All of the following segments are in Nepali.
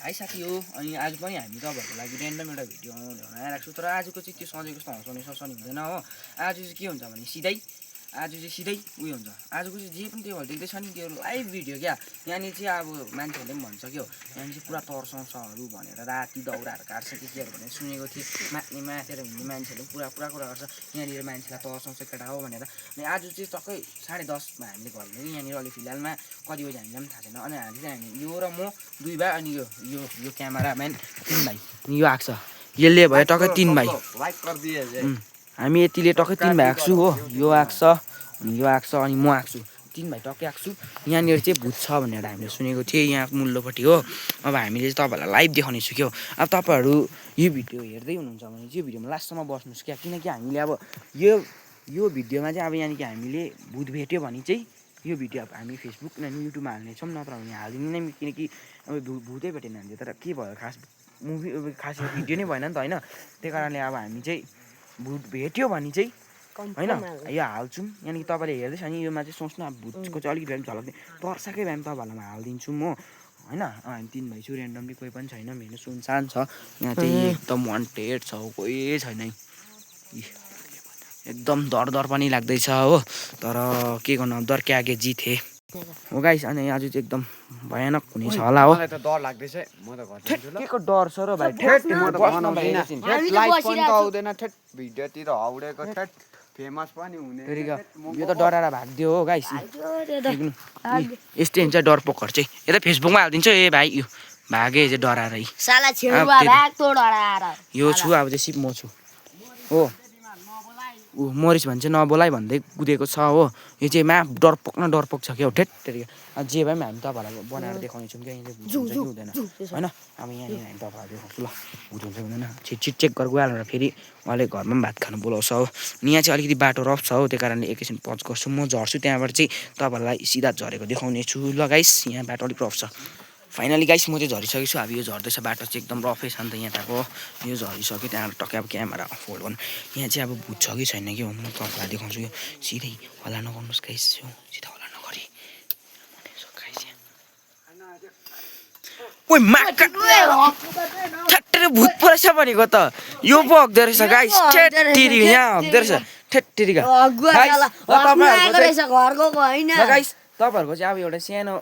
हाई साथी हो अनि आज पनि हामी तपाईँहरूको लागि ऱ्यान्डम एउटा भिडियो ल्याउन आइरहेको छु तर आजको चाहिँ त्यो सधैँको जस्तो हँसाउने ससाउने हुँदैन हो आज चाहिँ के हुन्छ भने सिधै उयो हुन्छ आजको चाहिँ जे पनि त्यो देख्दैछ नि त्यो लाइभ भिडियो क्या यहाँनिर चाहिँ अब मान्छेहरूले पनि भन्छ क्या यहाँनिर चाहिँ पुरा तर्साउँछहरू भनेर राति दाउराहरू काट्छ के केहरू भनेर सुनेको थिएँ माथेर हिँड्ने मान्छेहरूले पुरा कुरा गर्छ यहाँनिर मान्छेलाई तर्साउँछ केटा हो भनेर अनि आज चाहिँ टक्कै 10:30मा हामीले घरमा यहाँनिर अहिले फिलहालमा कति बजी हामीलाई पनि थाहा छैन अनि हामी चाहिँ यो र म 2 भाइ अनि यो क्यामेराम्यान 3 भाइ अनि यो आएको छ यसले भयो टक्कै 3 भाइ हामी यतिले टक्कै 3 भाइ आएको छु हो यो आएको छ अनि यो आएको छ अनि म आएको छु 3 भाइ टक्कै आएको छु यहाँनिर चाहिँ भूत छ भनेर हामीले सुनेको थिएँ यहाँ मुल्लोपट्टि हो अब हामीले चाहिँ तपाईँहरूलाई लाइभ देखाउने छु क्या अब तपाईँहरू यो भिडियो हेर्दै हुनुहुन्छ भने चाहिँ यो भिडियोमा लास्टसम्म बस्नुहोस् क्या किनकि हामीले अब यो भिडियोमा चाहिँ अब यहाँनिर हामीले भूत भेट्यो भने चाहिँ यो भिडियो अब हामी फेसबुक अनि युट्युबमा हाल्नेछौँ नत्र भने हालिदिने नै किनकि अब भूतै भेटेन भने तर के भयो खास मुभी खास भिडियो नै भएन नि त होइन त्यही कारणले अब हामी चाहिँ भूत भेट्यो भने चाहिँ होइन यो हाल्छौँ यहाँनिर तपाईँले हेर्दैछ नि योमा चाहिँ सोच्नु अब भूतको चाहिँ अलिकति भए पनि झलक्ने तर्साकै भए पनि तपाईँहरूलाई म हालिदिन्छु म होइन हामी 3 भाइ छु ऱ्यान्डमली कोही पनि छैन मेरो सुनसान छ यहाँ चाहिँ एकदम वान्टेड छ कोही छैन एकदम डर पनि लाग्दैछ हो तर के गर्नु डर के आगे जिते हो गाइस अनि आज चाहिँ एकदम भयानक हुनेछ होला हो मलाई त डर लाग्दैछ म त घर जान्छु ल केको डर छ र भाइ ठेट म त बनाउँदिन ठेट लाइक पनि त आउँदैन ठेट भिडियोतिर हाउडेको ठेट फेमस पनि हुने यो त डराएर भाग्दियो हो गाइस यस्तै हुन्छ डरपोकहरू चाहिँ यता फेसबुकमा हालिदिन्छु ए भाइ यो भागे चाहिँ डराएरै साला छेउमा भाग तो डराएर यो छु अब चाहिँ सिप म छु हो मरिस भने चाहिँ नबोलाइ भन्दै कुदेको छ हो यो चाहिँ डरपोक छ क्या ठेट जे भए पनि हामी तपाईँहरूलाई बनाएर देखाउने छौँ क्या यहाँनिर भूत हुन्छ कि हुँदैन होइन अब यहाँनिर हामी तपाईँहरूलाई देखाउँछु ल भूत हुन्छ हुँदैन छिट चेक गरेर गइहालेर फेरि उहाँले घरमा पनि भात खानु बोलाउँछ हो अनि यहाँ चाहिँ अलिकति बाटो रफ छ हो त्यही कारणले एकैछिन पज गर्छु म झर्छु त्यहाँबाट चाहिँ तपाईँहरूलाई सिधा झरेको देखाउने छु ल गाइस यहाँ बाटो अलिक रफ छ फाइनली गाइस म चाहिँ झरिसकेको छु अब यो झर्दैछ बाटो चाहिँ एकदम रफै छ नि त यताको यो झरिसक्यो त्यहाँबाट टक्कै अब क्यामेरा फोल्ड गर्नु यहाँ चाहिँ अब भूत छ कि छैन कि म तपाईँलाई देखाउँछु यो सिधै हल्ला नगर्नुहोस् गाइस यो सिधा हल्ला नगरी ओइ माका ठट्टै भूत परेछ भनेको त यो पो हग्दो रहेछ गाइस ठेट्टिरी यहाँ हग्दो रहेछ ठेट्टिरीका गाइस तपाईँहरूको चाहिँ अब एउटा सानो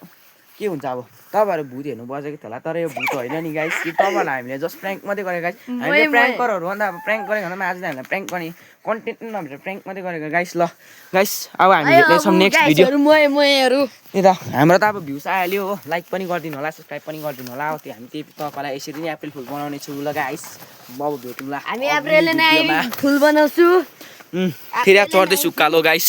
के हुन्छ अब तपाईँहरू भूत हेर्नु बजेको थियो होला तर यो भूत होइन नि गाइस कि तपाईँहरूलाई हामीले जस्ट प्र्याङ्क मात्रै गरेको गाइस हामीले प्र्याङ्करहरू भन्दा अब प्र्याङ्क गरेको भन्दा आज हामीलाई प्र्याङ्क गर्ने कन्टेन्ट नभएर प्र्याङ्क मात्रै गरेको गाइस ल गाइस अब हामी भेट्नेछौँ नेक्स्ट भिडियो त्यही त हाम्रो त अब भ्युज आइहाल्यो हो लाइक पनि गरिदिनु होला सब्सक्राइब पनि गरिदिनु होला हो त्यो हामी त्यही तपाईँलाई यसरी नै एप्रिल फुल बनाउने छु ल गाइस अब भेटौँला हामी एप्रिलले नै फुल बनाउँछु फेरि चढ्दैछु कालो गाइस